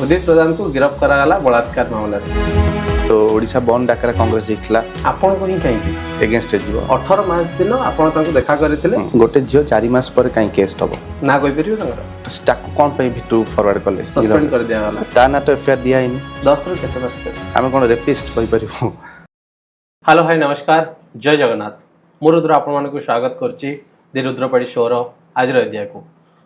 ଉଦିତ ପ୍ରଧାନକୁ ଗିରଫ କରାଗଲା ବଳାତ୍କାର ମାମଲାରେ। ତ ଓଡ଼ିଶା ବନ୍ଦ ଡାକରା କଂଗ୍ରେସ ଜିତିଲା। ଆପଣଙ୍କୁ ହିଁ କାହିଁକି? ଏଗେନଷ୍ଟ ଯିବ। 18 ମାର୍ଚ୍ଚ ଦିନ ଆପଣ ତାଙ୍କୁ ଦେଖା କରିଥିଲେ। ଗୋଟେ ଝିଅ 4 ମାସ ପରେ କାହିଁ କେସ୍ ଦବ? ନା କହିପାରିବେ ତାଙ୍କର? ତ ତାକୁ କ'ଣ ପାଇଁ ଭିତରକୁ ଫରୱାର୍ଡ କଲେ? ସସ୍ପେଣ୍ଡ କରିଦିଆଗଲା। ତା ନା ତ ଏଫଆଇଆର ଦିଆ ହେଇନି। 10ରୁ କେତେ ମାର୍କ? ଆମେ କ'ଣ ରେପିଷ୍ଟ କହିପାରିବୁ? ହ୍ୟାଲୋ, ହାଇ, ନମସ୍କାର, ଜୟ ଜଗନ୍ନାଥ। ମୁଁ ରୁଦ୍ର ଆପଣମାନଙ୍କୁ ସ୍ୱାଗତ କରୁଛି ଦି ରୁଦ୍ରପାଡ଼ି ଶୋର ଆଜିର ଅଧ୍ୟାୟକୁ।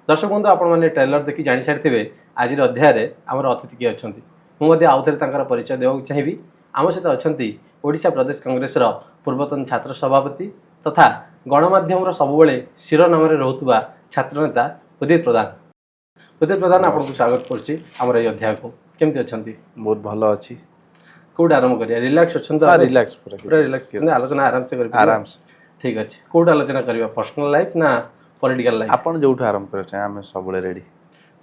ଦର୍ଶକ ବନ୍ଧୁ, ଆପଣମାନେ ଟ୍ରେଲର ଦେଖି ଜାଣିସାରିଥିବେ ଆଜିର ଅଧ୍ୟାୟରେ ଆମର ଅତିଥି କିଏ ଅଛନ୍ତି। ମୁଁ ମଧ୍ୟ ଆଉଥରେ ତାଙ୍କର ପରିଚୟ ଦେବାକୁ ଚାହିଁବି। ଆମ ସହିତ ଅଛନ୍ତି ଓଡ଼ିଶା ପ୍ରଦେଶ କଂଗ୍ରେସର ପୂର୍ବତନ ଛାତ୍ର ସଭାପତି ତଥା ଗଣମାଧ୍ୟମର ସବୁବେଳେ ଶିରୋନାମାରେ ରହୁଥିବା ଛାତ୍ରନେତା ଉଦିତ ପ୍ରଧାନ। ଉଦିତ ପ୍ରଧାନ, ଆପଣଙ୍କୁ ସ୍ୱାଗତ କରୁଛି ଆମର ଏଇ ଅଧ୍ୟାୟକୁ। କେମିତି ଅଛନ୍ତି? ବହୁତ ଭଲ ଅଛି। କୋଉଠି ଆରମ୍ଭ କରିବା? ରିଲାକ୍ସ ଅଛନ୍ତି ତ? ରିଲାକ୍ସ ପୁରା। ପୁରା ରିଲାକ୍ସ ଅଛନ୍ତି? ଆଲୋଚନା ଆରାମସେ କରିପାରିବା? ଆରାମସେ। ଠିକ ଅଛି। କୋଉଠି ଆଲୋଚନା କରିବା, ପର୍ସନାଲ ଲାଇଫ ନା ପଲିଟିକାଲ ଲାଇଫ? ଆପଣ ଯୋଉଠୁ ଆରମ୍ଭ କରିବାକୁ ଚାହେଁ, ଆମେ ସବୁବେଳେ ରେଡି।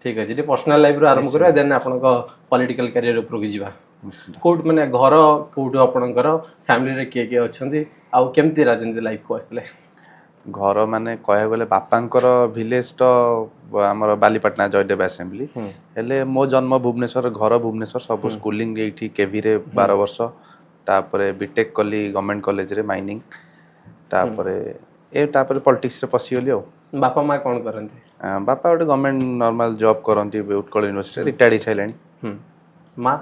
ଠିକ ଅଛି, ଟିକେ ପର୍ସନାଲ ଲାଇଫରୁ ଆରମ୍ଭ କରିବା, ଦେନ୍ ଆପଣଙ୍କ ପଲିଟିକାଲ କ୍ୟାରିୟର ଉପରକୁ ଯିବା। ନିଶ୍ଚିତ। କୋଉଠି, ମାନେ ଘର କୋଉଠୁ ଆପଣଙ୍କର, ଫ୍ୟାମିଲିରେ କିଏ କିଏ ଅଛନ୍ତି ଆଉ କେମିତି ରାଜନୀତି ଲାଇଫକୁ ଆସିଲେ? ଘର ମାନେ କହିବାକୁ ଗଲେ ବାପାଙ୍କର ଭିଲେଜ ତ ଆମର ବାଲିପାଟଣା, ଜୟଦେବ ଆସେମ୍ବଲି। ହେଲେ ମୋ ଜନ୍ମ ଭୁବନେଶ୍ୱର, ଘର ଭୁବନେଶ୍ୱର, ସବୁ ସ୍କୁଲିଂ ଏଇଠି କେଭିରେ 12 ବର୍ଷ। ତାପରେ ବିଟେକ୍ କଲି ଗଭର୍ଣ୍ଣମେଣ୍ଟ କଲେଜରେ ମାଇନିଂ। ତାପରେ ପଲିଟିକ୍ସରେ ପଶିଗଲି ଆଉ। ବାପା ମା କ'ଣ କରନ୍ତି? ବାପା ଗୋଟେ ଗଭର୍ଣ୍ଣମେଣ୍ଟ ନର୍ମାଲ ଜବ୍ କରନ୍ତି ଉତ୍କଳ ୟୁନିଭର୍ସିଟିରେ, ରିଟାୟାର୍ଡ ହେଇସାରିଲେଣି। ମା?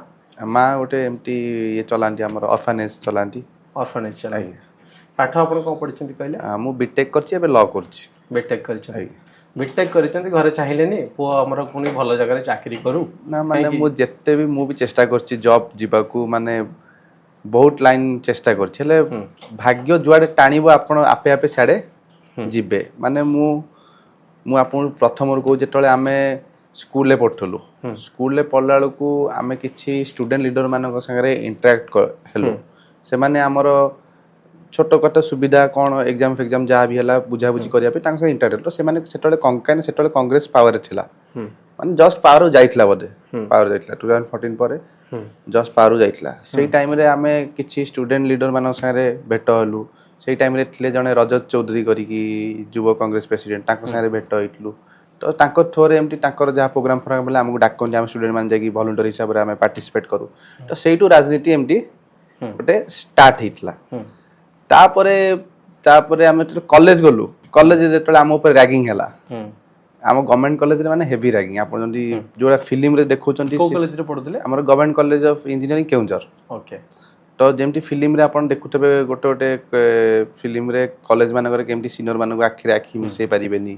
ମା ଗୋଟେ ଏମିତି ଇଏ ଚଲାନ୍ତି, ଆମର ଅର୍ଫାନେଜ୍ ଚଲାନ୍ତି। ଅର୍ଫାନେଜ୍ ଚଲାନ୍ତି। ପାଠ ଆପଣ କ'ଣ ପଢିଛନ୍ତି କହିଲେ? ମୁଁ ବିଟେକ୍ କରିଛି, ଏବେ ଲ କରୁଛି। ବିଟେକ୍ କରିଛନ୍ତି? ଆଜ୍ଞା। ବିଟେକ୍ କରିଛନ୍ତି, ଘରେ ଚାହିଁଲେନି ପୁଅ ଆମର ପୁଣି ଭଲ ଜାଗାରେ ଚାକିରି କରୁ? ନା, ମାନେ ମୁଁ ଯେତେ ବି ମୁଁ ବି ଚେଷ୍ଟା କରିଛି ଜବ୍ ଯିବାକୁ, ମାନେ ବହୁତ ଲାଇନ୍ ଚେଷ୍ଟା କରିଛି, ହେଲେ ଭାଗ୍ୟ ଯୁଆଡ଼େ ଟାଣିବ ଆପଣ ଆପେ ଆପେ ସିଆଡ଼େ ଯିବେ। ମାନେ ମୁଁ ମୁଁ ଆପଣଙ୍କୁ ପ୍ରଥମରୁ କହୁଛି, ଯେତେବେଳେ ଆମେ ସ୍କୁଲରେ ପଢ଼ୁଥିଲୁ, ସ୍କୁଲରେ ପଢ଼ିଲା ବେଳକୁ ଆମେ କିଛି ଷ୍ଟୁଡେଣ୍ଟ ଲିଡର ମାନଙ୍କ ସାଙ୍ଗରେ ଇଣ୍ଟରାକ୍ଟ ହେଲୁ। ସେମାନେ ଆମର ଛୋଟ କଥା ସୁବିଧା କ'ଣ, ଏକ୍ଜାମ ଫେକ୍ଜାମ ଯାହା ବି ହେଲା, ବୁଝାବୁଝି କରିବା ପାଇଁ ତାଙ୍କ ସାଙ୍ଗେ ଇଣ୍ଟରାକ୍ଟ ହେଲୁ। ତ ସେମାନେ ସେତେବେଳେ, କାହିଁକି ସେତେବେଳେ କଂଗ୍ରେସ ପାୱାରରେ ଥିଲା, ମାନେ ଜଷ୍ଟ ପାୱାର ଯାଇଥିଲା ବୋଧେ, ପାୱାର ଯାଇଥିଲା 2014 ପରେ, ଜଷ୍ଟ ପାୱାର ଯାଇଥିଲା। ସେଇ ଟାଇମରେ ଆମେ କିଛି ଷ୍ଟୁଡେଣ୍ଟ ଲିଡର ମାନଙ୍କ ସାଙ୍ଗରେ ଭେଟ ହେଲୁ। ସେଇ ଟାଇମରେ ଥିଲେ ଜଣେ ରଜତ ଚୌଧୁରୀ କରିକି ଯୁବ କଂଗ୍ରେସ ପ୍ରେସିଡେଣ୍ଟ, ତାଙ୍କ ସାଙ୍ଗରେ ଭେଟ ହେଇଥିଲୁ। ତ ତାଙ୍କ ଥ୍ରୋରେ ଏମିତି ତାଙ୍କର ଯାହା ପ୍ରୋଗ୍ରାମ ଫୋଗ୍ରାମ ହେଲେ ଆମକୁ ଡାକନ୍ତି, ଆମେ ଷ୍ଟୁଡେଣ୍ଟ ମାନେ ଯାଇକି ଭଲେଣ୍ଟିୟର ହିସାବରେ ଆମେ ପାର୍ଟିସିପେଟ୍ କରୁ। ତ ସେଇଠୁ ରାଜନୀତି ଏମିତି ଗୋଟେ ଷ୍ଟାର୍ଟ ହେଇଥିଲା। ତାପରେ ତାପରେ ଆମେ ଯେତେବେଳେ କଲେଜ ଗଲୁ, କଲେଜ ଯେତେବେଳେ ଆମ ଉପରେ ରାଗିଂ ହେଲା, ଆମ ଗଭର୍ଣ୍ଣମେଣ୍ଟ କଲେଜରେ, ମାନେ ହେଭି ରାଗିଂ, ଆପଣ ଯେମିତି ଯୋଉଟା ଫିଲ୍ମରେ ଦେଖୁଛନ୍ତି। କୋଉ କଲେଜରେ ପଢୁଥିଲେ? ଆମର government college of engineering, Keonjhar. ତ ଯେମିତି ଫିଲ୍ମରେ ଆପଣ ଦେଖୁଥିବେ, ଗୋଟେ ଗୋଟେ ଫିଲ୍ମରେ କଲେଜ ମାନଙ୍କରେ କେମିତି ସିନିୟର ମାନଙ୍କୁ ଆଖିରେ ଆଖି ମିଶେଇ ପାରିବେନି,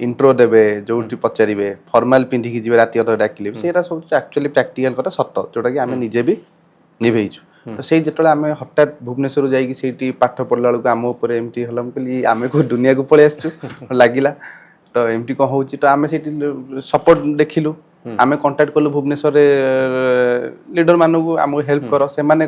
ଇଣ୍ଟ୍ରୋ ଦେବେ ଯୋଉଠି ପଚାରିବେ, ଫର୍ମାଲ ପିନ୍ଧିକି ଯିବେ, ରାତି ଅଧ ଡାକିଲେ ବି, ସେଇଟା ସବୁ ଆକ୍ଚୁଆଲି ପ୍ରାକ୍ଟିକାଲ କଥା, ସତ, ଯୋଉଟାକି ଆମେ ନିଜେ ବି ନିଭେଇଛୁ। ତ ସେଇ ଯେତେବେଳେ ଆମେ ହଠାତ୍ ଭୁବନେଶ୍ୱର ଯାଇକି ସେଇଠି ପାଠ ପଢିଲା ବେଳକୁ ଆମ ଉପରେ ଏମିତି ହେଲା, ମୁଁ କହିଲି ଆମେ କୋଉ ଦୁନିଆକୁ ପଳେଇ ଆସିଛୁ ଲାଗିଲା। ତ ଏମିତି କ'ଣ ହଉଛି? ତ ଆମେ ସେଇଠି ସପୋର୍ଟ ଦେଖିଲୁ। ଆମେ କଣ୍ଟାକ୍ଟ କଲୁ ଭୁବନେଶ୍ୱରରେ ଲିଡର ମାନଙ୍କୁ, ଆମକୁ ହେଲ୍ପ କର। ସେମାନେ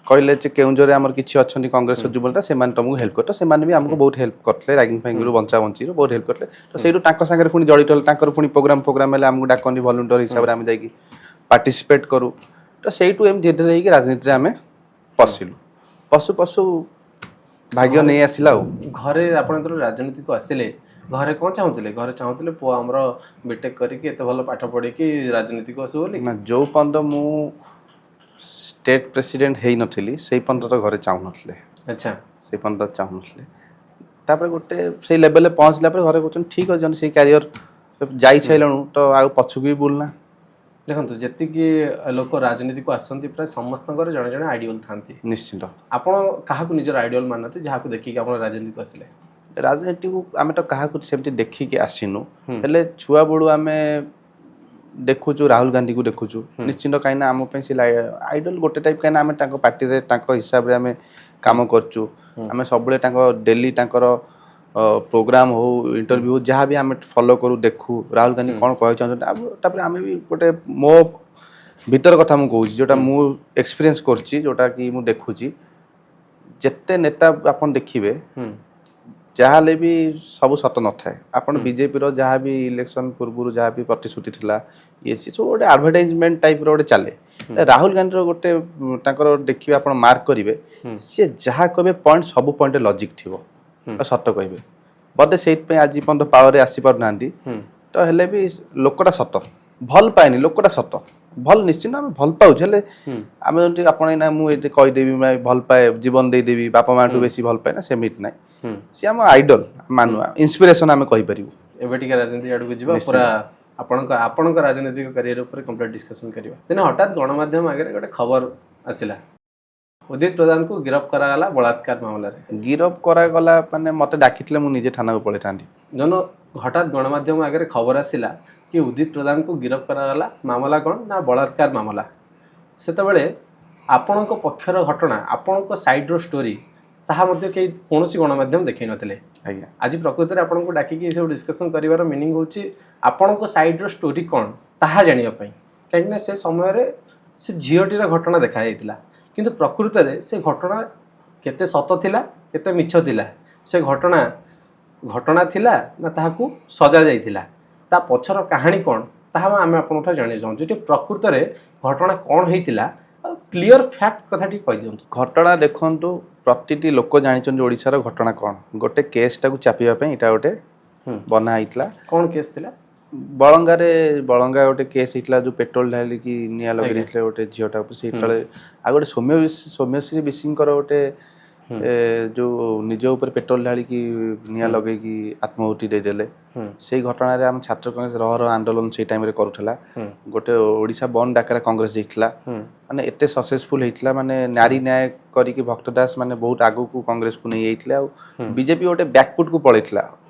କହିଲେ ଯେ କେଉଁଝରରେ ଆମର କିଛି ଅଛନ୍ତି କଂଗ୍ରେସର ଯୁବନେତା, ସେମାନେ ତମକୁ ହେଲ୍ପ କର। ତ ସେମାନେ ବି ଆମକୁ ବହୁତ ହେଲ୍ପ କରିଥିଲେ, ରାଗିଂ ଫାଗିଂରୁ ବଞ୍ଚା ବଞ୍ଚିରୁ ବହୁତ ହେଲ୍ପ କରିଥିଲେ। ତ ସେଇଠୁ ତାଙ୍କ ସାଙ୍ଗରେ ପୁଣି ଜଡ଼ିତ ହେଲେ। ତାଙ୍କର ପୁଣି ପ୍ରୋଗ୍ରାମ ଫୋଗ୍ରାମ ହେଲେ ଆମକୁ ଡାକନ୍ତି, ଭଲେଣ୍ଟିୟର ହିସାବରେ ଆମେ ଯାଇକି ପାର୍ଟିସିପେଟ୍ କରୁ। ତ ସେଇଠୁ ଏମିତି ଧୀରେ ଧୀରେ ହେଇକି ରାଜନୀତିରେ ଆମେ ପଶିଲୁ। ପଶୁ ପଶୁ ଭାଗ୍ୟ ନେଇ ଆସିଲା ଆଉ। ଘରେ ଆପଣ ଯେତେବେଳେ ରାଜନୀତିକୁ ଆସିଲେ, ଘରେ କ'ଣ ଚାହୁଁଥିଲେ? ଘରେ ଚାହୁଁଥିଲେ ପୁଅ ଆମର ବିଟେକ୍ କରିକି ଏତେ ଭଲ ପାଠ ପଢିକି ରାଜନୀତିକୁ ଆସୁ ବୋଲି? ନା, ଯୋଉ ପର୍ଯ୍ୟନ୍ତ ମୁଁ ଷ୍ଟେଟ୍ ପ୍ରେସିଡେଣ୍ଟ ହେଇନଥିଲି, ସେଇ ପର୍ଯ୍ୟନ୍ତ ତ ଘରେ ଚାହୁଁନଥିଲେ। ସେଇ ପର୍ଯ୍ୟନ୍ତ ଚାହୁଁନଥିଲେ। ତାପରେ ଗୋଟେ ସେଇ ଲେଭେଲରେ ପହଞ୍ଚିଲା ପରେ ଘରେ କହୁଛନ୍ତି, ଠିକ୍ ଅଛି, ଯଦି ସେଇ କ୍ୟାରିୟର ଯାଇ ସାରିଲଣୁ ତ ଆଉ ପଛକୁ ବି ବୁଲନା। ଦେଖନ୍ତୁ, ଯେତିକି ଲୋକ ରାଜନୀତିକୁ ଆସନ୍ତି, ପ୍ରାୟ ସମସ୍ତଙ୍କର ଜଣେ ଜଣେ ଆଇଡିଅଲ ଥାନ୍ତି। ନିଶ୍ଚିନ୍ତ। ଆପଣ କାହାକୁ ନିଜର ଆଇଡିଅଲ ମାନନ୍ତି, ଯାହାକୁ ଦେଖିକି ଆପଣ ରାଜନୀତିକୁ ଆସିଲେ? ରାଜନୀତିକୁ ଆମେ ତ କାହାକୁ ସେମିତି ଦେଖିକି ଆସିନୁ, ହେଲେ ଛୁଆ ବେଳୁ ଆମେ ଦେଖୁଛୁ, ରାହୁଲ ଗାନ୍ଧୀକୁ ଦେଖୁଛୁ ନିଶ୍ଚିନ୍ତ। କାହିଁକିନା ଆମ ପାଇଁ ସେ ଆଇଡଲ ଗୋଟେ ଟାଇପ୍, କାହିଁକିନା ଆମେ ତାଙ୍କ ପାର୍ଟିରେ ତାଙ୍କ ହିସାବରେ ଆମେ କାମ କରୁଛୁ। ଆମେ ସବୁବେଳେ ତାଙ୍କ ଡେଲି ତାଙ୍କର ପ୍ରୋଗ୍ରାମ ହଉ, ଇଣ୍ଟରଭ୍ୟୁ ହଉ, ଯାହା ବି ଆମେ ଫଲୋ କରୁ, ଦେଖୁ ରାହୁଲ ଗାନ୍ଧୀ କ'ଣ କହିବାକୁ ଚାହୁଁଛନ୍ତି। ଆଉ ତାପରେ ଆମେ ବି ଗୋଟେ ମୋ ଭିତର କଥା ମୁଁ କହୁଛି, ଯୋଉଟା ମୁଁ ଏକ୍ସପିରିଏନ୍ସ କରୁଛି, ଯୋଉଟା କି ମୁଁ ଦେଖୁଛି, ଯେତେ ନେତା ଆପଣ ଦେଖିବେ, ଯାହାହେଲେ ବି ସବୁ ସତ ନଥାଏ। ଆପଣ ବିଜେପିର ଯାହା ବି ଇଲେକ୍ସନ ପୂର୍ବରୁ ଯାହା ବି ପ୍ରତିଶ୍ରୁତି ଥିଲା, ଇଏ ସିଏ ସବୁ ଗୋଟେ ଆଡଭର୍ଟାଇଜମେଣ୍ଟ ଟାଇପର ଗୋଟେ ଚାଲେ। ରାହୁଲ ଗାନ୍ଧୀର ଗୋଟେ ତାଙ୍କର ଦେଖିବେ ଆପଣ, ମାର୍କ କରିବେ, ସିଏ ଯାହା କହିବେ ପଏଣ୍ଟ, ସବୁ ପଏଣ୍ଟରେ ଲଜିକ୍ ଥିବ ଆଉ ସତ କହିବେ। ବୋଧେ ସେଇଥିପାଇଁ ଆଜି ପର୍ଯ୍ୟନ୍ତ ପାୱାରରେ ଆସିପାରୁନାହାନ୍ତି। ତ ତ ହେଲେ ବି ଲୋକଟା ସତ, ଭଲ ପାଏନି, ଲୋକଟା ସତ। ଭଲ ନିଶ୍ଚିନ୍ତ ଆମେ ଭଲ ପାଉଛୁ, ହେଲେ ଆମେ ଯେମିତି ଆପଣ ଏଇନା ମୁଁ ଏଇଠି କହିଦେବି ଭାଇ ଭଲ ପାଏ, ଜୀବନ ଦେଇଦେବି, ବାପା ମାଆଠୁ ବେଶୀ ଭଲ ପାଏ ନା, ସେମିତି ନାହିଁ। ସିଏ ଆମ ଆଇଡଲ ମାନୁ, ଇନ୍ସପିରେସନ ଆମେ କହିପାରିବୁ। ଏବେ ଟିକେ ରାଜନୀତି ଆଡ଼କୁ ଯିବା। ପୁରା ଆପଣଙ୍କ ଆପଣଙ୍କ ରାଜନୈତିକ କ୍ୟାରିୟର ଉପରେ କମ୍ପ୍ଲିଟ୍ ଡିସ୍କସନ୍ କରିବା। ଦିନେ ହଠାତ୍ ଗଣମାଧ୍ୟମ ଆଗରେ ଗୋଟେ ଖବର ଆସିଲା, ଉଦିତ ପ୍ରଧାନକୁ ଗିରଫ କରାଗଲା ବଳାତ୍କାର ମାମଲାରେ। ଗିରଫ କରାଗଲା ମାନେ ମତେ ଡାକିଥିଲେ ମୁଁ ନିଜେ ଥାନାକୁ ପଳେଇଥାନ୍ତି। ଜନ ହଠାତ୍ ଗଣମାଧ୍ୟମ ଆଗରେ ଖବର ଆସିଲା କି ଉଦିତ ପ୍ରଧାନକୁ ଗିରଫ କରାଗଲା, ମାମଲା କ'ଣ ନା ବଳାତ୍କାର ମାମଲା। ସେତେବେଳେ ଆପଣଙ୍କ ପକ୍ଷର ଘଟଣା, ଆପଣଙ୍କ ସାଇଡ୍ର ଷ୍ଟୋରି, ତାହା ମଧ୍ୟ କେହି କୌଣସି ଗଣମାଧ୍ୟମ ଦେଖେଇ ନଥିଲେ। ଆଜି ପ୍ରକୃତରେ ଆପଣଙ୍କୁ ଡାକିକି ଏସବୁ ଡିସ୍କସନ୍ କରିବାର ମିନିଂ ହେଉଛି ଆପଣଙ୍କ ସାଇଡ୍ର ଷ୍ଟୋରି କ'ଣ ତାହା ଜାଣିବା ପାଇଁ। କାହିଁକିନା ସେ ସମୟରେ ସେ ଝିଅଟିର ଘଟଣା ଦେଖାଯାଇଥିଲା, କିନ୍ତୁ ପ୍ରକୃତରେ ସେ ଘଟଣା କେତେ ସତ ଥିଲା, କେତେ ମିଛ ଥିଲା, ସେ ଘଟଣା ଘଟଣା ଥିଲା ନା ତାହାକୁ ସଜା ଯାଇଥିଲା, ତା ପଛର କାହାଣୀ କ'ଣ, ତାହା ଆମେ ଆପଣଙ୍କଠାରୁ ଜାଣିବାକୁ ଚାହୁଁଛୁ। ଟିକେ ପ୍ରକୃତରେ ଘଟଣା କ'ଣ ହେଇଥିଲା ଆଉ କ୍ଲିଅର ଫ୍ୟାକ୍ଟ କଥା ଟିକେ କହିଦିଅନ୍ତୁ। ଘଟଣା ଦେଖନ୍ତୁ, ପ୍ରତିଟି ଲୋକ ଜାଣିଛନ୍ତି ଓଡ଼ିଶାର ଘଟଣା କ'ଣ। ଗୋଟେ କେସ୍ଟାକୁ ଚାପିବା ପାଇଁ ଏଇଟା ଗୋଟେ ବନା ହେଇଥିଲା। କ'ଣ କେସ୍ ଥିଲା? ବଳଙ୍ଗାରେ, ବଳଙ୍ଗା ଗୋଟେ କେସ୍ ହେଇଥିଲା, ଯୋଉ ପେଟ୍ରୋଲ ଢାଳିକି ନିଆଁ ଲଗେଇ ଦେଇଥିଲେ ଗୋଟେ ଝିଅଟା ଉପରେ ସେଇତେବେଳେ। ଆଉ ଗୋଟେ ସୌମ୍ୟଶ୍ରୀ ବିଶିଙ୍କର ଗୋଟେ ଯୋଉ ନିଜ ଉପରେ ପେଟ୍ରୋଲ ଢାଳିକି ନିଆଁ ଲଗେଇକି ଆତ୍ମାହୁତି ଦେଇଦେଲେ, ସେଇ ଘଟଣାରେ ଆମ ଛାତ୍ର କଂଗ୍ରେସ ରହ ରହ ଆନ୍ଦୋଳନ ସେଇ ଟାଇମରେ କରୁଥିଲା। ଗୋଟେ ଓଡ଼ିଶା ବନ୍ଦ ଡାକରା କଂଗ୍ରେସ ଦେଇଥିଲା। ମାନେ ଏତେ ସକ୍ସେସଫୁଲ ହେଇଥିଲା, ମାନେ ନାରୀ ନ୍ୟାୟ କରିକି ଭକ୍ତ ଦାସ ମାନେ ବହୁତ ଆଗକୁ କଂଗ୍ରେସକୁ ନେଇଯାଇଥିଲେ, ଆଉ ବିଜେପି ଗୋଟେ ବ୍ୟାକଫୁଟକୁ ପଳେଇଥିଲା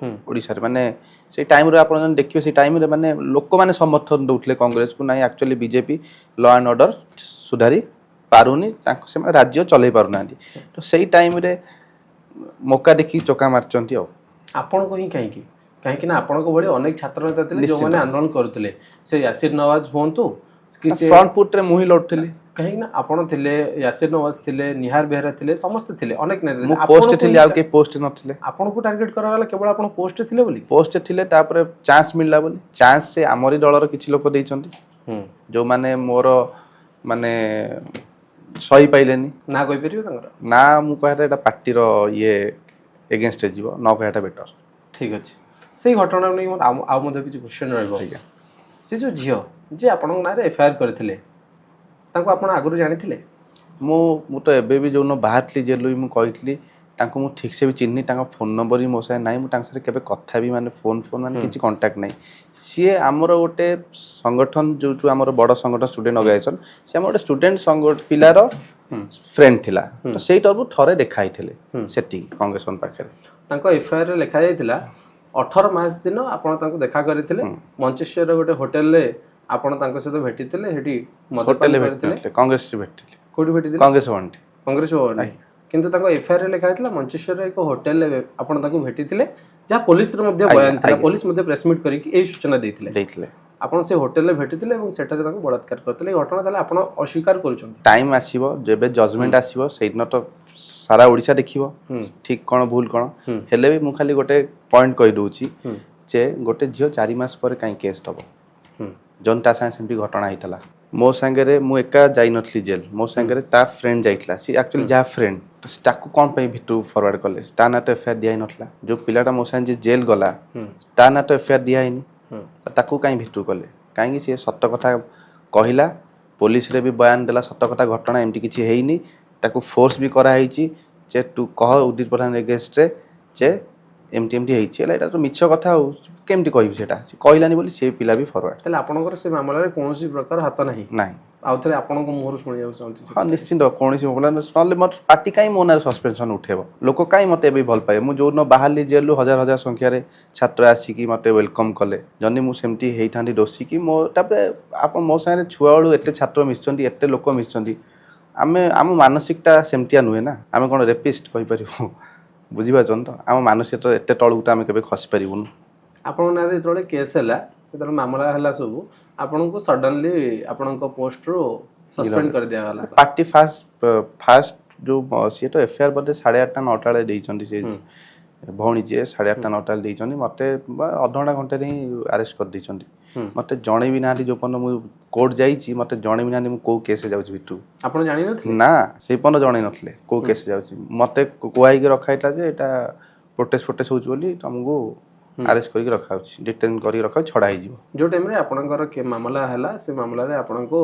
ଓଡ଼ିଶାରେ। ମାନେ ସେଇ ଟାଇମରେ ଆପଣ ଯଦି ଦେଖିବେ, ସେଇ ଟାଇମରେ ମାନେ ଲୋକମାନେ ସମର୍ଥନ ଦଉଥିଲେ କଂଗ୍ରେସକୁ, ନାଇଁ actually BJP law and order ସୁଧାରି ପାରୁନି, ତାଙ୍କୁ ସେମାନେ ରାଜ୍ୟ ଚଲେଇ ପାରୁନାହାନ୍ତି। ତ ସେଇ ଟାଇମରେ ମୌକା ଦେଖିକି ଚୋକା ମାରିଛନ୍ତି ଆଉ। ଆପଣଙ୍କୁ ହିଁ କାହିଁକି? କାହିଁକି ନା ଆପଣଙ୍କ ଭଳି ଅନେକ ଛାତ୍ର ନେତା ଥିଲେ ଯେଉଁମାନେ ଆନ୍ଦୋଳନ କରୁଥିଲେ, ସେ ୟାସିର ନୱାଜ ହୁଅନ୍ତୁ କି ସେ ଫ୍ରଣ୍ଟ ଫୁଟରେ ମୁଁ ହିଁ ଲଢୁଥିଲି। କାହିଁକି ନା ଆପଣ ଥିଲେ, ୟାସିର ନୱାଜ ଥିଲେ, ନିହାର ବେହେରା ଥିଲେ, ସମସ୍ତେ ଥିଲେ, ଅନେକ ନେତା ମୁଁ ଥିଲେ। ପୋଷ୍ଟ ଆପଣଙ୍କୁ ଥିଲି, ଆଉ କେହି ପୋଷ୍ଟ ନଥିଲେ। ଆପଣଙ୍କୁ ଟାର୍ଗେଟ କରାଗଲା କେବଳ ଆପଣ ପୋଷ୍ଟ ଥିଲେ ବୋଲି? ପୋଷ୍ଟ ଥିଲେ, ତାପରେ ଚାନ୍ସ ମିଳିଲା ବୋଲି। ଚାନ୍ସ ସେ ଆମରି ଦଳର କିଛି ଲୋକ ଦେଇଛନ୍ତି, ଯୋଉମାନେ ମୋର ମାନେ ସହି ପାଇଲେନି। ନା କହିପାରିବେ ତାଙ୍କର? ନା, ମୁଁ କହିବାଟା ଏଇଟା ପାର୍ଟିର ଇଏ ଏଗେନଷ୍ଟରେ ଯିବ, ନ କହିବାଟା ବେଟର। ଠିକ ଅଛି। ସେଇ ଘଟଣାକୁ ନେଇ ମୋର ଆଉ ଆଉ ମଧ୍ୟ କିଛି କ୍ୱେଶ୍ଚନ ରହିବ। ସେ ଯୋଉ ଝିଅ ଯିଏ ଆପଣଙ୍କ ନାଁରେ ଏଫଆଇଆର କରିଥିଲେ, ତାଙ୍କୁ ଆପଣ ଆଗରୁ ଜାଣିଥିଲେ? ମୁଁ ମୁଁ ତ ଏବେ ବି ଯେଉଁଦିନ ବାହାରିଥିଲି ଜେଲରୁ ବି ମୁଁ କହିଥିଲି, ତାଙ୍କୁ ମୁଁ ଠିକ୍ସେ ବି ଚିହ୍ନି, ତାଙ୍କ ଫୋନ୍ ନମ୍ବର ବି ମୋ ସାଙ୍ଗେ ନାହିଁ, ମୁଁ ତାଙ୍କ ସାଙ୍ଗରେ କେବେ କଥା ବି ମାନେ ଫୋନ୍ ଫୋନ୍ ମାନେ କିଛି କଣ୍ଟାକ୍ଟ ନାହିଁ। ସିଏ ଆମର ଗୋଟେ ସଂଗଠନ, ଯୋଉଠୁ ଆମର ବଡ଼ ସଂଗଠନ ଷ୍ଟୁଡେଣ୍ଟ ଅର୍ଗାନାଇଜେସନ, ସେ ଆମର ଗୋଟେ ଷ୍ଟୁଡେଣ୍ଟ ସଂଘ ପିଲାର ଫ୍ରେଣ୍ଡ ଥିଲା। ତ ସେଇ ତରଫରୁ ଥରେ ଦେଖା ହେଇଥିଲେ ସେତିକି କଂଗ୍ରେସ ପାଖରେ। ତାଙ୍କ ଏଫଆଇଆର ରେ ଲେଖା ଯାଇଥିଲା, 18 ମାର୍ଚ୍ଚ ଦିନ ଆପଣ ତାଙ୍କୁ ଦେଖା କରିଥିଲେ, ମଞ୍ଚେଶ୍ୱରର ଗୋଟେ ହୋଟେଲରେ ଆପଣ ତାଙ୍କ ସହିତ ଭେଟିଥିଲେ, ସେଠି ମଦ୍ୟପାନ ହୋଟେଲରେ କରିଥିଲେ। ଭେଟିଥିଲେ, କଂଗ୍ରେସରେ ଭେଟିଥିଲି। କୋଉଠି ଭେଟିଥିଲେ? କଂଗ୍ରେସ ଭବନଠି। କଂଗ୍ରେସ ଭବନରେ। କିନ୍ତୁ ତାଙ୍କ ଏଫଆଇଆର ରେ ଲେଖା ହେଇଥିଲା ମଞ୍ଚେଶ୍ୱରର ଏକ ହୋଟେଲରେ ଆପଣ ତାଙ୍କୁ ଭେଟିଥିଲେ, ଯାହା ପୋଲିସର ମଧ୍ୟ ବୟାନ ଥିଲା। ପୋଲିସ ମଧ୍ୟ ପ୍ରେସମିଟ୍ କରିକି ଏଇ ସୂଚନା ଦେଇଥିଲେ। ଦେଇଥିଲେ। ଆପଣ ସେ ହୋଟେଲରେ ଭେଟିଥିଲେ ଏବଂ ସେଠାରେ ତାଙ୍କୁ ବଳାତ୍କାର କରିଥିଲେ, ଏଇ ଘଟଣା ତାହେଲେ ଆପଣ ଅସ୍ୱୀକାର କରୁଛନ୍ତି? ଟାଇମ୍ ଆସିବ, ଯେବେ ଜଜମେଣ୍ଟ ଆସିବ ସେଇଦିନ ତ ସାରା ଓଡ଼ିଶା ଦେଖିବ ଠିକ୍ କ'ଣ ଭୁଲ କ'ଣ। ହେଲେ ବି ମୁଁ ଖାଲି ଗୋଟେ ପଏଣ୍ଟ କହିଦେଉଛି ଯେ ଗୋଟେ ଝିଅ 4 ମାସ ପରେ କାହିଁ କେସ୍ ଦେବ? ଜନ୍ ତା ସାଙ୍ଗେ ସେମିତି ଘଟଣା ହେଇଥିଲା। ମୋ ସାଙ୍ଗରେ ମୁଁ ଏକା ଯାଇନଥିଲି ଜେଲ୍, ମୋ ସାଙ୍ଗରେ ତା ଫ୍ରେଣ୍ଡ ଯାଇଥିଲା। ସେ ଆକ୍ଚୁଆଲି ଯାହା ଫ୍ରେଣ୍ଡ, ତ ତାକୁ କ'ଣ ପାଇଁ ଭିତରକୁ ଫରୱାର୍ଡ଼ କଲେ? ତା ନାଁ ତ ଏଫଆଇଆର୍ ଦିଆ ହେଇନଥିଲା। ଯେଉଁ ପିଲାଟା ମୋ ସାଙ୍ଗେ ଯିଏ ଜେଲ୍ ଗଲା, ତା ନାଁ ତ ଏଫଆଇଆର୍ ଦିଆ ହେଇନି, ତ ତାକୁ କାହିଁ ଭିତରକୁ କଲେ? କାହିଁକି ସିଏ ସତ କଥା କହିଲା, ପୋଲିସରେ ବି ବୟାନ ଦେଲା ସତ କଥା, ଘଟଣା ଏମିତି କିଛି ହେଇନି। ତାକୁ ଫୋର୍ସ ବି କରାହେଇଛି ଯେ ତୁ କହ ଉଦିତ ପ୍ରଧାନ ଏଗେନଷ୍ଟରେ ଯେ ଏମିତି ଏମିତି ହେଇଛି। ହେଲେ ଏଇଟା ତ ମିଛ କଥା, ଆଉ କେମିତି କହିବି ସେଇଟା? ସେ କହିଲାନି ବୋଲି ସେ ପିଲା ବି ଫରୱାର୍ଡ଼। ତାହେଲେ ଆପଣଙ୍କର ସେ ମାମଲାରେ କୌଣସି ପ୍ରକାର ହାତ ନାହିଁ? ନାହିଁ। ଆଉ ଥରେ ଆପଣଙ୍କ ମୁହଁରୁ ଶୁଣିବାକୁ ଚାହୁଁଛି। ହଁ, ନିଶ୍ଚିନ୍ତ କୌଣସି ମାମଲା, ନହେଲେ ମୋତେ ପାର୍ଟି କାହିଁ ମୋ ନାଁରେ ସସ୍ପେନ୍ସନ୍ ଉଠେଇବ? ଲୋକ କାହିଁ ମୋତେ ଏବେ ଭଲ ପାଇବେ? ମୁଁ ଯେଉଁଦିନ ବାହାରିଲି ଜେଲରୁ, ହଜାର ହଜାର ସଂଖ୍ୟାରେ ଛାତ୍ର ଆସିକି ମୋତେ welcome କଲେ। ଯଦି ମୁଁ ସେମିତି ହେଇଥାନ୍ତି ଦୋଷୀ କି ମୋ, ତାପରେ ଆପଣ ମୋ ସାଙ୍ଗରେ ଛୁଆବେଳୁ ଏତେ ଛାତ୍ର ମିଶିଛନ୍ତି, ଏତେ ଲୋକ ମିଶିଛନ୍ତି, ଆମେ ଆମ ମାନସିକତା ସେମିତିଆ ନୁହେଁ ନା। ଆମେ କ'ଣ ରେପିଷ୍ଟ କହିପାରିବୁ? ବୁଝିପାରୁଛନ୍ତି ତ? ଆମ ମାନସିକତା ଏତେ ତଳକୁ ତ ଆମେ କେବେ ଖସି ପାରିବୁନୁ। ଆପଣଙ୍କ ନାଁରେ ଯେତେବେଳେ କେସ୍ ହେଲା, ଯେତେବେଳେ ମାମଲା ହେଲା ସବୁ, ଆପଣଙ୍କୁ ସଡନଲି ଆପଣଙ୍କ ପୋଷ୍ଟରୁ ସସ୍ପେଣ୍ଡ କରିଦିଆଗଲା। ପାର୍ଟି ଫାଷ୍ଟ ଫାଷ୍ଟ ଯେଉଁ ସିଏ ତ ଏଫଆଇଆର୍ ବୋଧେ 8:30 9ଟା ବେଳେ ଦେଇଛନ୍ତି। ସେ ଭଉଣୀ ଯିଏ 8:30 9ଟା ବେଳେ ଦେଇଛନ୍ତି, ମୋତେ ବା ଅଧଘଣ୍ଟା ଘଣ୍ଟାରେ ହିଁ ଆରେଷ୍ଟ କରିଦେଇଛନ୍ତି। ମୋତେ ଜଣେଇ ବି ନାହାନ୍ତି। ଯେଉଁ ପର୍ଯ୍ୟନ୍ତ ମୁଁ କୋର୍ଟ ଯାଇଛି, ମୋତେ ଜଣେଇ ବି ନାହାନ୍ତି ମୁଁ କେଉଁ କେସ୍ରେ ଯାଉଛି ଭିତରକୁ। ଆପଣ ଜାଣିନଥିଲେ? ନା, ସେଇ ପର୍ଯ୍ୟନ୍ତ ଜଣେଇ ନଥିଲେ କେଉଁ କେସ୍ରେ ଯାଉଛି। ମୋତେ କୁହାହେଇକି ରଖା ହେଇଥିଲା ଯେ ଏଇଟା ପ୍ରୋଟେଷ୍ଟ ଫୋଟେଷ୍ଟ ହେଉଛି ବୋଲି ତମକୁ ଆରେଷ୍ଟ କରିକି ରଖାହଉଛି, ଡିଟେନ୍ କରିକି ରଖାଉଛି, ଛଡ଼ା ହେଇଯିବ। ଯେଉଁ ଟାଇମ୍ରେ ଆପଣଙ୍କର ମାମଲା ହେଲା, ସେ ମାମଲାରେ ଆପଣଙ୍କୁ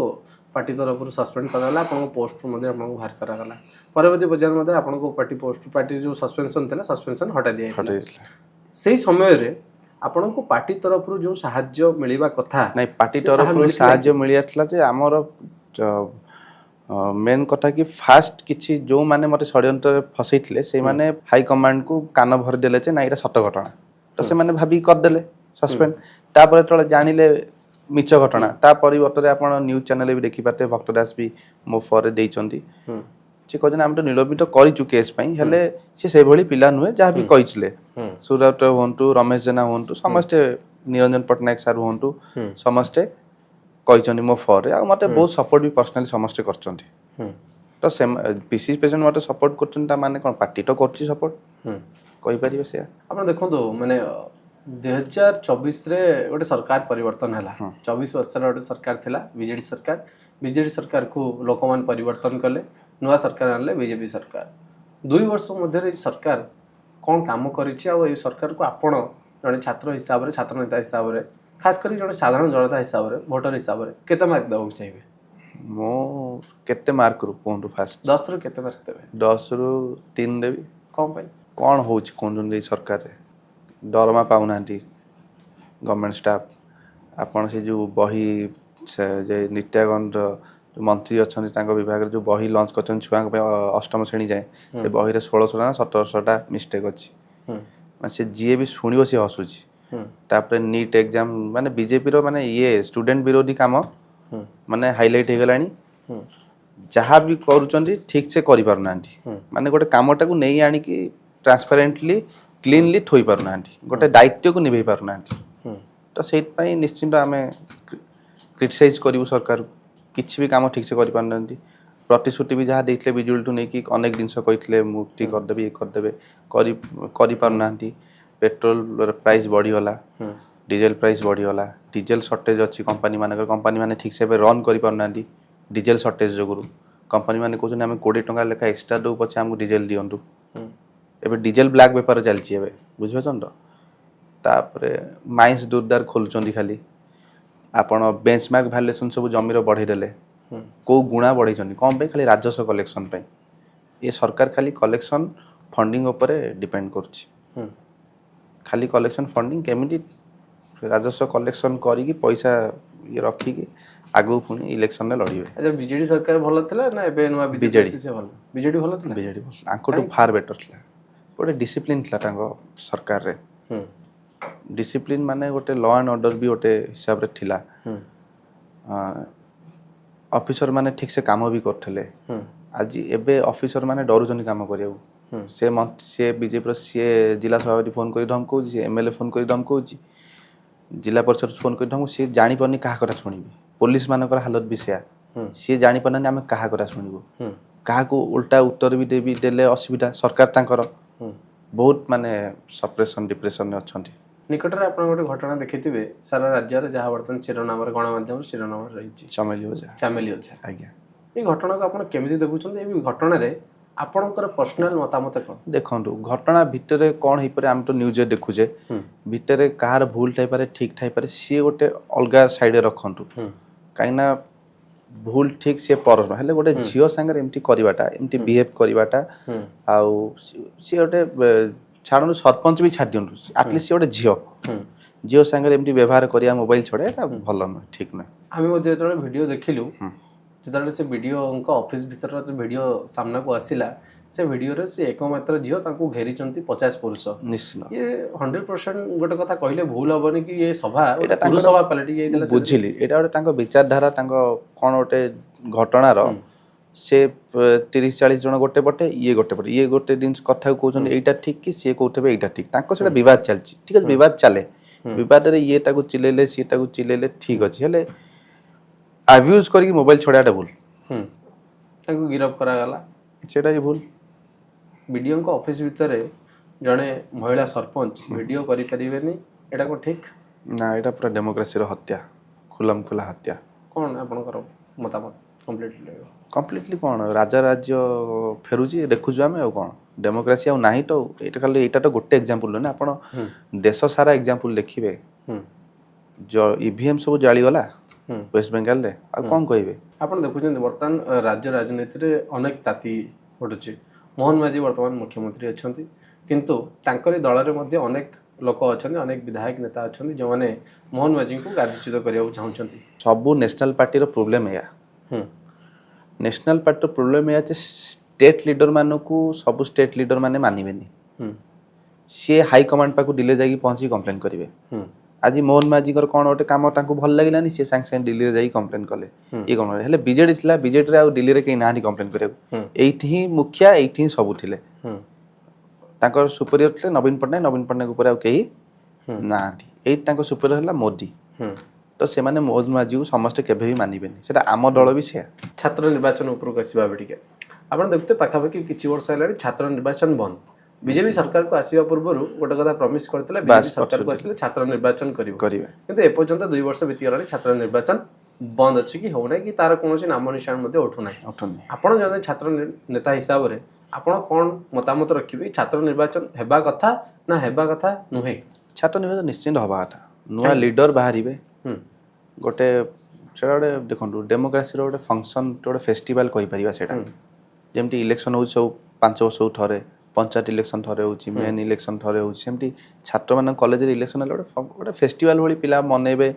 ପାର୍ଟି ତରଫରୁ ସସ୍ପେଣ୍ଡ କରାଗଲା, ଆପଣଙ୍କ ପୋଷ୍ଟରୁ ମଧ୍ୟ ଆପଣଙ୍କୁ ବାହାର କରାଗଲା। ପରବର୍ତ୍ତୀ ପର୍ଯ୍ୟାୟରେ ମଧ୍ୟ ଆପଣଙ୍କୁ ପାର୍ଟି ପୋଷ୍ଟ, ପାର୍ଟି ଯେଉଁ ସସ୍ପେନ୍ସନ୍ ଥିଲା, ସସ୍ପେନ୍ସନ୍ ହଟାଇ ଦିଆଯାଇଥିଲା। ହଟେଇଥିଲା। ସେଇ ସମୟରେ ଆପଣଙ୍କୁ ପାର୍ଟି ତରଫରୁ ଯେଉଁ ସାହାଯ୍ୟ ମିଳିବା କଥା, ନାଇଁ, ପାର୍ଟି ସେ ତାହା ତରଫରୁ ମିଳିଥିଲା? ସାହାଯ୍ୟ ମିଳିଯାଇଥିଲା ଯେ ଆମର ମେନ୍ କଥା କି ଫାଷ୍ଟ କିଛି ଯେଉଁମାନେ ମୋତେ ଷଡ଼ଯନ୍ତ୍ରରେ ଫସେଇଥିଲେ, ସେଇମାନେ ହାଇକମାଣ୍ଡକୁ କାନ ଭରି ଦେଲେ ଯେ ନାଇଁ, ଏଇଟା ସତ ଘଟଣା। ତ ସେମାନେ ଭାବିକି କରିଦେଲେ ସସ୍ପେଣ୍ଡ। ତାପରେ ଯେତେବେଳେ ଜାଣିଲେ ମିଛ ଘଟଣା, ତା ପରିବର୍ତ୍ତରେ ଆପଣ ନ୍ୟୁଜ୍ ଚ୍ୟାନେଲ୍ ବି ଦେଖିପାରିବେ, ଭକ୍ତ ଦାସ ବି ମୋ ଫରେ ଦେଇଛନ୍ତି। ସେ କହିଛନ୍ତି, ଆମେ ତ ନିଲମ୍ବିତ କରିଛୁ କେସ୍ ପାଇଁ, ହେଲେ ସେ ସେଇଭଳି ପିଲା ନୁହେଁ, ଯାହା ବି କହିଥିଲେ। ସୁରଟ ହୁଅନ୍ତୁ, ରମେଶ ଜେନା ହୁଅନ୍ତୁ, ସମସ୍ତେ, ନିରଞ୍ଜନ ପଟ୍ଟନାୟକ ସାର୍ ହୁଅନ୍ତୁ, ସମସ୍ତେ କହିଛନ୍ତି ମୋ ଫରେ। ଆଉ ମୋତେ ବହୁତ ସପୋର୍ଟ ବି ପର୍ସନାଲି ସମସ୍ତେ କରିଛନ୍ତି। ତ ସେ ପିସିସି ପ୍ରେସିଡେଣ୍ଟ ମୋତେ ସପୋର୍ଟ କରୁଛନ୍ତି, ତା ମାନେ କ'ଣ ପାର୍ଟି ତ କରୁଛି ସପୋର୍ଟ, କହିପାରିବେ ସେୟା। ଆପଣ ଦେଖନ୍ତୁ, ମାନେ 2024ରେ ଗୋଟେ ସରକାର ପରିବର୍ତ୍ତନ ହେଲା। 24 ବର୍ଷର ଗୋଟେ ସରକାର ଥିଲା, ବିଜେଡି ସରକାର। ବିଜେଡି ସରକାରକୁ ଲୋକମାନେ ପରିବର୍ତ୍ତନ କଲେ, ନୂଆ ସରକାର ଆଣିଲେ, ବିଜେପି ସରକାର। 2 ବର୍ଷ ମଧ୍ୟରେ ଏଇ ସରକାର କ'ଣ କାମ କରିଛି ଆଉ ଏଇ ସରକାରକୁ ଆପଣ ଜଣେ ଛାତ୍ର ହିସାବରେ, ଛାତ୍ର ନେତା ହିସାବରେ, ଖାସ କରି ଜଣେ ସାଧାରଣ ଜନତା ହିସାବରେ, ଭୋଟର ହିସାବରେ କେତେ ମାର୍କ ଦେବାକୁ ଚାହିଁବେ? ମୁଁ କେତେ ମାର୍କରୁ କୁହନ୍ତୁ ଫାଷ୍ଟ? 10ରୁ କେତେ ମାର୍କ ଦେବେ? 10ରୁ 3 ଦେବି। କ'ଣ ପାଇଁ? କ'ଣ ହେଉଛି କହୁଛନ୍ତି? ଏଇ ସରକାରରେ ଦରମା ପାଉନାହାନ୍ତି ଗଭର୍ଣ୍ଣମେଣ୍ଟ ଷ୍ଟାଫ୍। ଆପଣ ସେ ଯେଉଁ ବହି, ସେ ଯେ ନିତ୍ୟାନନ୍ଦ ଯୋଉ ମନ୍ତ୍ରୀ ଅଛନ୍ତି, ତାଙ୍କ ବିଭାଗରେ ଯେଉଁ ବହି ଲଞ୍ଚ କରିଛନ୍ତି ଛୁଆଙ୍କ ପାଇଁ ଅଷ୍ଟମ ଶ୍ରେଣୀ ଯାଏଁ, ସେ ବହିରେ 1600 ନା 1700ଟା ମିଷ୍ଟେକ୍ ଅଛି। ମାନେ ସେ ଯିଏ ବି ଶୁଣିବ ସିଏ ହସୁଛି। ତାପରେ ନିଟ୍ ଏକ୍ଜାମ୍, ମାନେ ବିଜେପିର ମାନେ ଇଏ ଷ୍ଟୁଡେଣ୍ଟ ବିରୋଧୀ କାମ ମାନେ ହାଇଲାଇଟ୍ ହେଇଗଲାଣି। ଯାହା ବି କରୁଛନ୍ତି ଠିକ୍ ସେ କରିପାରୁନାହାନ୍ତି। ମାନେ ଗୋଟେ କାମଟାକୁ ନେଇ ଆଣିକି ଟ୍ରାନ୍ସପାରେଣ୍ଟଲି, କ୍ଲିନଲି ଥୋଇ ପାରୁନାହାନ୍ତି, ଗୋଟେ ଦାୟିତ୍ୱକୁ ନିଭେଇ ପାରୁନାହାନ୍ତି। ତ ସେଇଥିପାଇଁ ନିଶ୍ଚିନ୍ତ ଆମେ କ୍ରିଟିସାଇଜ୍ କରିବୁ ସରକାରକୁ। କିଛି ବି କାମ ଠିକ୍ ସେ କରିପାରୁନାହାନ୍ତି। ପ୍ରତିଶ୍ରୁତି ବି ଯାହା ଦେଇଥିଲେ, ବିଜୁଳିଠୁ ନେଇକି ଅନେକ ଜିନିଷ କହିଥିଲେ, ମୁକ୍ତି କରିଦେବେ, ଇଏ କରିଦେବେ, କରିପାରୁନାହାନ୍ତି। ପେଟ୍ରୋଲର ପ୍ରାଇସ୍ ବଢ଼ିଗଲା, ଡିଜେଲ ପ୍ରାଇସ୍ ବଢ଼ିଗଲା, ଡିଜେଲ ସର୍ଟେଜ୍ ଅଛି କମ୍ପାନୀ ମାନଙ୍କର। କମ୍ପାନୀ ମାନେ ଠିକ୍ ସେ ଏବେ ରନ୍ କରିପାରୁନାହାନ୍ତି ଡିଜେଲ ସର୍ଟେଜ୍ ଯୋଗୁରୁ। କମ୍ପାନୀ ମାନେ କହୁଛନ୍ତି, ଆମେ 20 ଟଙ୍କା ଲେଖା ଏକ୍ସଟ୍ରା ଦେବୁ ପଛେ ଆମକୁ ଡିଜେଲ ଦିଅନ୍ତୁ। ଏବେ ଡିଜେଲ ବ୍ଲାକ୍ ବେପାର ଚାଲିଛି ଏବେ, ବୁଝିପାରୁଛନ୍ତି ତ? ତାପରେ ମାଇନ୍ସ ଦୁର୍ଦାର ଖୋଲୁଛନ୍ତି ଖାଲି। ଆପଣ ବେଞ୍ଚମାର୍କ ଭାଲୁଏସନ୍ ସବୁ ଜମିର ବଢ଼େଇ ଦେଲେ। କେଉଁ ଗୁଣା ବଢ଼େଇଛନ୍ତି? କ'ଣ ପାଇଁ? ଖାଲି ରାଜସ୍ୱ କଲେକ୍ସନ୍ ପାଇଁ। ଏ ସରକାର ଖାଲି କଲେକ୍ସନ୍ ଫଣ୍ଡିଂ ଉପରେ ଡିପେଣ୍ଡ କରୁଛି। ଖାଲି କଲେକ୍ସନ୍ ଫଣ୍ଡିଂ, କେମିତି ରାଜସ୍ୱ କଲେକ୍ସନ୍ କରିକି ପଇସା ଇଏ ରଖିକି ଆଗକୁ ପୁଣି ଇଲେକ୍ସନରେ ଲଢ଼ିବେ। ଆଚ୍ଛା, ବିଜେଡି ସରକାର ଭଲ ଥିଲା ନା ଏବେ ନୂଆ ବିଜେପି ବିଜେଡି। ଆସିଛି ଭଲ? ବିଜେଡି ଭଲ ଥିଲା? ବିଜେଡି ଭଲ, ଆଙ୍କଠୁ ଫାର୍ ବେଟର୍ ଥିଲା। ଗୋଟେ ଡିସିପ୍ଲିନ୍ ଥିଲା ତାଙ୍କ ସରକାରରେ। ଡିସିପ୍ଲିନ୍ ମାନେ ଗୋଟେ ଲ ଆଣ୍ଡ ଅର୍ଡ଼ର ବି ଗୋଟେ ହିସାବରେ ଥିଲା। ଅଫିସର ମାନେ ଠିକ୍ ସେ କାମ ବି କରୁଥିଲେ। ଆଜି ଏବେ ଅଫିସର ମାନେ ଡରୁଛନ୍ତି କାମ କରିବାକୁ। ସେ ମନ୍ତ୍ରୀ, ସେ ବିଜେପିର, ସିଏ ଜିଲ୍ଲା ସଭାପତି ଫୋନ୍ କରି ଧମକଉଛି, ସେ ଏମଏଲଏ ଫୋନ୍ କରି ଧମକଉଛି, ଜିଲ୍ଲା ପରିଷଦ ଫୋନ୍ କରି ଧମକଉଛି। ସିଏ ଜାଣିପାରୁନି କାହା କଥା ଶୁଣିବି। ପୋଲିସ ମାନଙ୍କର ହାଲତ ବି ସେୟା। ସିଏ ଜାଣିପାରୁନାହାନ୍ତି ଆମେ କାହା କଥା ଶୁଣିବୁ, କାହାକୁ ଉଲ୍ଟା ଉତ୍ତର ବି ଦେବି ଦେଲେ ଅସୁବିଧା। ସରକାର ତାଙ୍କର ବହୁତ ମାନେ ସପ୍ରେସନ୍, ଡିପ୍ରେସନରେ ଅଛନ୍ତି। ନିକଟରେ ଆପଣ ଗୋଟେ ଘଟଣା ଦେଖିଥିବେ ସାରା ରାଜ୍ୟରେ, ଯାହା ବର୍ତ୍ତମାନ ଶିରୋନାମାରେ, ଗଣମାଧ୍ୟମର ଶିରୋନାମାରେ ରହିଛି। ଚମେଲି ଓଝା। ଚାମେଲି ଓଝା। ଆଜ୍ଞା। ଏଇ ଘଟଣାକୁ ଆପଣ କେମିତି ଦେଖୁଛନ୍ତି? ଏଇ ଘଟଣାରେ ଆପଣଙ୍କର ପର୍ସନାଲ ମତାମତ କ'ଣ? ଦେଖନ୍ତୁ, ଘଟଣା ଭିତରେ କ'ଣ ହେଇପାରେ, ଆମେ ତ ନ୍ୟୁଜ୍ରେ ଦେଖୁଛେ। ଭିତରେ କାହାର ଭୁଲ ଥାଇପାରେ, ଠିକ୍ ଥାଇପାରେ, ସିଏ ଗୋଟେ ଅଲଗା ସାଇଡ଼ରେ ରଖନ୍ତୁ। କାହିଁକିନା ଭୁଲ ଠିକ୍ ସିଏ ପର ହେଲେ ଗୋଟେ ଝିଅ ସାଙ୍ଗରେ ଏମିତି କରିବାଟା, ଏମିତି ବିହେଭ୍ କରିବାଟା, ଆଉ ସିଏ ଗୋଟେ ଛାଡ଼ନ୍ତୁ, ସରପଞ୍ଚ ବି ଛାଡ଼ି ଦିଅନ୍ତୁ, ଆଟଲିଷ୍ଟ ସିଏ ଗୋଟେ ଝିଅ। ଝିଅ ସାଙ୍ଗରେ ଏମିତି ବ୍ୟବହାର କରିବା, ମୋବାଇଲ ଛଡ଼େଇବା, ଏଇଟା ଭଲ ନୁହେଁ, ଠିକ୍ ନୁହେଁ। ଆମେ ମଧ୍ୟ ଯେତେବେଳେ ଭିଡ଼ିଓ ଦେଖିଲୁ, ଯେତେବେଳେ ସେ ବିଡ଼ିଓଙ୍କ ଅଫିସ ଭିତରର ଯୋଉ ଭିଡ଼ିଓ ସାମ୍ନାକୁ ଆସିଲା, ସେ ଭିଡ଼ିଓରେ ସେ ଏକମାତ୍ର ଝିଅ, ତାଙ୍କୁ ଘେରିଛନ୍ତି 50 ପୁରୁଷ। ନିଶ୍ଚିତ। ଇଏ 100% ଗୋଟେ କଥା କହିଲେ ଭୁଲ ହବନି କି ଏ ସଭା ଏଇଟା ପୁରୁଷ ସଭା ପାଲଟି ଯାଇଥିଲା। ମୁଁ ବୁଝିଲି, ଏଇଟା ଗୋଟେ ତାଙ୍କ ବିଚାରଧାରା, ତାଙ୍କ କ'ଣ ଗୋଟେ ଘଟଣାର ସେ 30-40 ଜଣ ଗୋଟେ ପଟେ, ଇଏ ଗୋଟେ ପଟେ, ଇଏ ଗୋଟେ ଜିନିଷ କଥାକୁ କହୁଛନ୍ତି ଏଇଟା ଠିକ୍ କି ସିଏ କହୁଥିବେ ଏଇଟା ଠିକ୍, ତାଙ୍କ ସେଇଟା ବିବାଦ ଚାଲିଛି। ଠିକ୍ ଅଛି, ବିବାଦ ଚାଲେ। ବିବାଦରେ ଇଏ ତାକୁ ଚିଲେଇଲେ, ସିଏ ତାକୁ ଚିଲେଇଲେ, ଠିକ୍ ଅଛି। ହେଲେ ଆବ୍ୟୁଜ୍ କରିକି ମୋବାଇଲ ଛଡ଼େଇବାଟା ଭୁଲ। ତାଙ୍କୁ ଗିରଫ କରାଗଲା। ସେଇଟା ବି ଭୁଲ। ବିଡ଼ିଓଙ୍କ ଅଫିସ ଭିତରେ ଜଣେ ମହିଳା ସରପଞ୍ଚ ଭିଡ଼ିଓ କରିପାରିବେନି, ଏଇଟା କଣ ଠିକ୍? ନା, ଏଇଟା ପୁରା ଡେମୋକ୍ରେସିର ହତ୍ୟା, ଖୁଲମ ଖୁଲା ହତ୍ୟା। କ'ଣ ଆପଣଙ୍କର ମତାମତ କମ୍ପ୍ଲିଟଲି? କମ୍ପ୍ଲିଟଲି କ'ଣ, ରାଜା ରାଜ୍ୟ ଫେରୁଛି ଦେଖୁଛୁ ଆମେ, ଆଉ କ'ଣ? ଡେମୋକ୍ରାସି ଆଉ ନାହିଁ ତ। ଏଇଟା ଖାଲି, ଏଇଟା ତ ଗୋଟେ ଏକ୍ଜାମ୍ପଲ୍ ନୁହେଁ ନା, ଆପଣ ଦେଶ ସାରା ଏକ୍ଜାମ୍ପଲ୍ ଦେଖିବେ। ଇଭିଏମ୍ ସବୁ ଜାଳିଗଲା ୱେଷ୍ଟ ବେଙ୍ଗାଲରେ, ଆଉ କ'ଣ କହିବେ? ଆପଣ ଦେଖୁଛନ୍ତି ବର୍ତ୍ତମାନ ରାଜ୍ୟ ରାଜନୀତିରେ ଅନେକ ତାତି ଘଟୁଛି। ମୋହନ ମାଝୀ ବର୍ତ୍ତମାନ ମୁଖ୍ୟମନ୍ତ୍ରୀ ଅଛନ୍ତି, କିନ୍ତୁ ତାଙ୍କରି ଦଳରେ ମଧ୍ୟ ଅନେକ ଲୋକ ଅଛନ୍ତି, ଅନେକ ବିଧାୟକ ନେତା ଅଛନ୍ତି, ଯେଉଁମାନେ ମୋହନ ମାଝୀଙ୍କୁ ଗାଦିଚ୍ୟୁତ କରିବାକୁ ଚାହୁଁଛନ୍ତି। ସବୁ ନ୍ୟାସନାଲ୍ ପାର୍ଟିର ପ୍ରୋବ୍ଲେମ୍ ଏଇଆ। ନ୍ୟାସନାଲ୍ ପାର୍ଟିର ପ୍ରୋବ୍ଲେମ୍ ଏଇଆ ଯେ ଷ୍ଟେଟ୍ ଲିଡରମାନଙ୍କୁ ସବୁ ଷ୍ଟେଟ୍ ଲିଡର ମାନେ ମାନିବେନି। ସିଏ ହାଇକମାଣ୍ଡ ପାଖକୁ ଦିଲ୍ଲୀରେ ଯାଇକି ପହଞ୍ଚିକି କମ୍ପ୍ଲେନ୍ କରିବେ। ଆଜି ମୋହନ ମାଝୀଙ୍କର କ'ଣ ଗୋଟେ କାମ ତାଙ୍କୁ ଭଲ ଲାଗିଲାନି, ସିଏ ସାଙ୍ଗେ ସାଙ୍ଗେ ଦିଲ୍ଲୀରେ ଯାଇକି କମ୍ପ୍ଲେନ୍ କଲେ। ଇଏ କ'ଣ ହେଲେ, ବିଜେଡି ଥିଲା, ବିଜେଡିରେ ଆଉ ଦିଲ୍ଲୀରେ କେହି ନାହାନ୍ତି କମ୍ପ୍ଲେନ୍ କରିବାକୁ। ଏଇଠି ହିଁ ମୁଖିଆ, ଏଇଠି ହିଁ ସବୁ ଥିଲେ। ତାଙ୍କର ସୁପରିୟର ଥିଲେ ନବୀନ ପଟ୍ଟନାୟକ। ନବୀନ ପଟ୍ଟନାୟକ ଉପରେ ଆଉ କେହି ନାହାନ୍ତି। ଏଇଠି ତାଙ୍କ ସୁପରିୟର ହେଲା ମୋଦି। ତ ସେମାନେ ମୋହନ ମାଝୀକୁ ସମସ୍ତେ କେବେ ବି ମାନିବେନି। ସେଟା ଆମ ଦଳ ବି ସେୟା। ଛାତ୍ର ନିର୍ବାଚନ ଉପରକୁ ଆସିବା ଏବେ ଟିକେ। ଆପଣ ଦେଖୁଥିବେ, ପାଖାପାଖି କିଛି ବର୍ଷ ହେଲାଣି ଛାତ୍ର ନିର୍ବାଚନ ବନ୍ଦ। ବିଜେପି ସରକାରକୁ ଆସିବା ପୂର୍ବରୁ ଗୋଟେ କଥା ପ୍ରମିସ୍ କରିଥିଲା, ବିଜେପି ସରକାରକୁ ଆସିଲେ ଛାତ୍ର ନିର୍ବାଚନ କରିବ। କରିବେ। କିନ୍ତୁ ଏପର୍ଯ୍ୟନ୍ତ 2 ବର୍ଷ ବିତିଗଲାଣି, ଛାତ୍ର ନିର୍ବାଚନ ବନ୍ଦ ଅଛି କି ହଉନାହିଁ କି ତାର କୌଣସି ନାମ ନିଶାଣ ମଧ୍ୟ ଉଠୁନାହିଁ। ଉଠୁନି। ଆପଣ ଜଣେ ଛାତ୍ର ନେତା ହିସାବରେ ଆପଣ କ'ଣ ମତାମତ ରଖିବେ? ଛାତ୍ର ନିର୍ବାଚନ ହେବା କଥା ନା ହେବା କଥା ନୁହେଁ? ଛାତ୍ର ନିର୍ବାଚନ ନିଶ୍ଚିନ୍ତ ହେବା କଥା। ନୂଆ ଲିଡର ବାହାରିବେ। ଗୋଟେ ସେଟା ଗୋଟେ ଦେଖନ୍ତୁ, ଡେମୋକ୍ରାସିର ଗୋଟେ ଫଙ୍କସନ୍, ଗୋଟେ ଫେଷ୍ଟିଭାଲ କହିପାରିବା ସେଇଟା। ଯେମିତି ଇଲେକ୍ସନ୍ ହେଉଛି ସବୁ 5 ବର୍ଷକୁ ଥରେ, ପଞ୍ଚାୟତ ଇଲେକ୍ସନ୍ ଥରେ ହେଉଛି, ମେନ୍ ଇଲେକ୍ସନ୍ ଥରେ ହେଉଛି, ସେମିତି ଛାତ୍ରମାନଙ୍କ କଲେଜରେ ଇଲେକ୍ସନ୍ ହେଲେ ଗୋଟେ ଫେଷ୍ଟିଭାଲ ଭଳି ପିଲା ମନେଇବେ,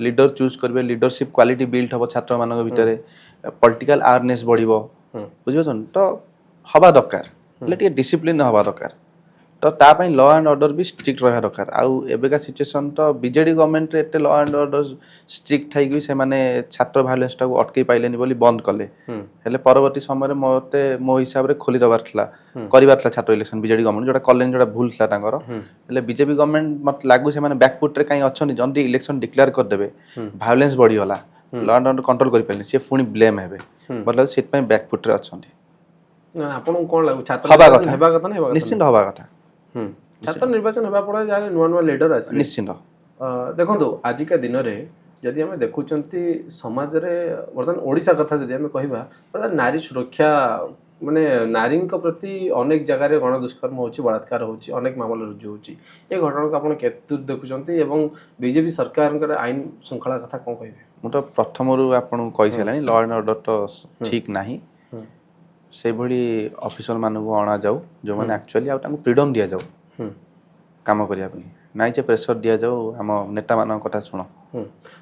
ଲିଡର ଚୁଜ୍ କରିବେ, ଲିଡରସିପ୍ କ୍ୱାଲିଟି ବିଲ୍ଡ ହେବ ଛାତ୍ରମାନଙ୍କ ଭିତରେ, ପଲିଟିକାଲ ଆୱାରନେସ୍ ବଢ଼ିବ। ବୁଝିପାରୁଛନ୍ତି ତ? ହବା ଦରକାର, ହେଲେ ଟିକେ ଡିସିପ୍ଲିନ୍ ହବା ଦରକାର। ତ ତା ପାଇଁ ଲ ଆଣ୍ଡ ଅର୍ଡର ବି ଷ୍ଟ୍ରିକ୍ଟ ରହିବା ଦରକାର। ଆଉ ଏବେକା ସିଚୁଏସନ୍ ତ ବିଜେଡି ଗଭର୍ଣ୍ଣମେଣ୍ଟରେ ଏତେ ଲ ଆଣ୍ଡ ଅର୍ଡର ଷ୍ଟ୍ରିକ୍ଟ ହେଇକି ବି ସେମାନେ ଛାତ୍ର ଭାଇଲେନ୍ସଟାକୁ ଅଟକେଇ ପାଇଲେନି ବୋଲି ବନ୍ଦ କଲେ। ହେଲେ ପରବର୍ତ୍ତୀ ସମୟରେ ମୋତେ ମୋ ହିସାବରେ ଖୋଲି ଦେବାର ଥିଲା, କରିବାର ଥିଲା ଛାତ୍ର ଇଲେକ୍ସନ ବିଜେଡି ଗଭର୍ଣ୍ଣମେଣ୍ଟ, ଯୋଉଟା କଲେନି, ଯୋଉଟା ଭୁଲ ଥିଲା ତାଙ୍କର। ହେଲେ ବିଜେପି ଗଭର୍ଣ୍ଣମେଣ୍ଟ ମତେ ଲାଗୁ ସେମାନେ ବ୍ୟାକଫୁଟରେ କାହିଁ ଅଛନ୍ତି। ଜଲ୍ଦି ଇଲେକ୍ସନ ଡିକ୍ଲେୟାର କରିଦେବେ, ଭାଇଲେନ୍ସ ବଢ଼ିଗଲା, ଲ ଆଣ୍ଡ ଅର୍ଡର କଣ୍ଟ୍ରୋଲ କରିପାରିଲେନି, ସେ ପୁଣି ବ୍ଲେମ୍ ହେବେ। ମତେ ଲାଗୁଛି ସେଥିପାଇଁ ବ୍ୟାକଫୁଟରେ ଅଛନ୍ତି। ନା, ଆପଣଙ୍କୁ କ'ଣ ଲାଗୁଛି, ଛାତ୍ର ହବା ନିର୍ବାଚନ କଥା। ହେବା କଥା ନା ହେବା କଥା? ନିଶ୍ଚିନ୍ତ ହବା କଥା। ଛାତ୍ର ନିର୍ବାଚନ ହେବା ଫଳରେ ଯାହା ନୂଆ ନୂଆ ଲିଡର ଆସିବେ। ନିଶ୍ଚିନ୍ତ। ଦେଖନ୍ତୁ, ଆଜିକା ଦିନରେ ଯଦି ଆମେ ଦେଖୁଛନ୍ତି ସମାଜରେ, ବର୍ତ୍ତମାନ ଓଡ଼ିଶା କଥା ଯଦି ଆମେ କହିବା, ବର୍ତ୍ତମାନ ନାରୀ ସୁରକ୍ଷା ମାନେ ନାରୀଙ୍କ ପ୍ରତି ଅନେକ ଜାଗାରେ ଗଣଦୁଷ୍କର୍ମ ହେଉଛି, ବଳାତ୍କାର ହେଉଛି, ଅନେକ ମାମଲା ରୁଜୁ ହେଉଛି। ଏ ଘଟଣାକୁ ଆପଣ କେତେ ଦୂର ଦେଖୁଛନ୍ତି ଏବଂ ବିଜେପି ସରକାରଙ୍କର ଆଇନ ଶୃଙ୍ଖଳା କଥା କ'ଣ କହିବେ? ମୁଁ ତ ପ୍ରଥମରୁ ଆପଣଙ୍କୁ କହିସାରିଲାଣି, ଲ ଆଣ୍ଡ ଅର୍ଡର ତ ଠିକ୍ ନାହିଁ। ସେଇଭଳି ଅଫିସର ମାନଙ୍କୁ ଅଣାଯାଉ ଯେଉଁମାନେ ଆକ୍ଚୁଆଲି, ଆଉ ତାଙ୍କୁ ଫ୍ରିଡମ୍ ଦିଆଯାଉ କାମ କରିବା ପାଇଁ, ନାଇଁ ଯେ ପ୍ରେସର ଦିଆଯାଉ ଆମ ନେତାମାନଙ୍କ କଥା ଶୁଣ।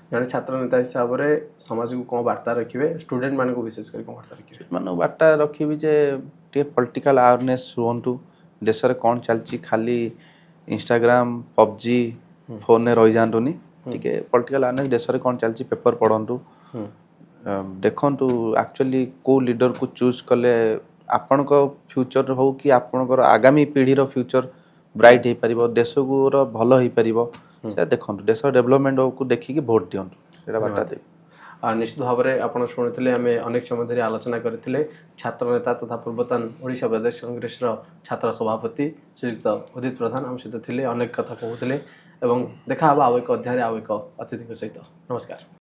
ଜଣେ ଛାତ୍ର ନେତା ହିସାବରେ ସମାଜକୁ କ'ଣ ବାର୍ତ୍ତା ରଖିବେ? ଷ୍ଟୁଡେଣ୍ଟ ମାନଙ୍କୁ ବିଶେଷ କରି କ'ଣ ବାର୍ତ୍ତା ରଖିବେ? ମାନଙ୍କୁ ବାର୍ତ୍ତା ରଖିବି ଯେ ଟିକେ ପଲିଟିକାଲ ଆୱାରନେସ୍ ରୁହନ୍ତୁ, ଦେଶରେ କ'ଣ ଚାଲିଛି, ଖାଲି ଇନଷ୍ଟାଗ୍ରାମ, ପବଜି, ଫୋନରେ ରହିଯାଆନ୍ତୁନି। ଟିକେ ପଲିଟିକାଲ ଆୱାରନେସ୍, ଦେଶରେ କ'ଣ ଚାଲିଛି, ପେପର ପଢ଼ନ୍ତୁ, ଦେଖନ୍ତୁ ଆକ୍ଚୁଆଲି କେଉଁ ଲିଡରକୁ ଚୁଜ୍ କଲେ ଆପଣଙ୍କ ଫ୍ୟୁଚର ହଉ କି ଆପଣଙ୍କର ଆଗାମୀ ପିଢ଼ିର ଫ୍ୟୁଚର ବ୍ରାଇଟ୍ ହେଇପାରିବ, ଦେଶକୁର ଭଲ ହେଇପାରିବ, ସେଟା ଦେଖନ୍ତୁ। ଦେଶର ଡେଭଲପମେଣ୍ଟକୁ ଦେଖିକି ଭୋଟ ଦିଅନ୍ତୁ, ସେଇଟା ବାର୍ତ୍ତା ଦେବି। ନିଶ୍ଚିତ ଭାବରେ ଆପଣ ଶୁଣିଥିଲେ, ଆମେ ଅନେକ ସମୟ ଧରି ଆଲୋଚନା କରିଥିଲେ ଛାତ୍ର ନେତା ତଥା ପୂର୍ବତନ ଓଡ଼ିଶା ପ୍ରଦେଶ କଂଗ୍ରେସର ଛାତ୍ର ସଭାପତି ଶ୍ରୀଯୁକ୍ତ ଉଦିତ ପ୍ରଧାନ ଆମ ସହିତ ଥିଲେ, ଅନେକ କଥା କହୁଥିଲେ ଏବଂ ଦେଖା ହେବ ଆଉ ଏକ ଅଧ୍ୟାୟରେ ଆଉ ଏକ ଅତିଥିଙ୍କ ସହିତ। ନମସ୍କାର।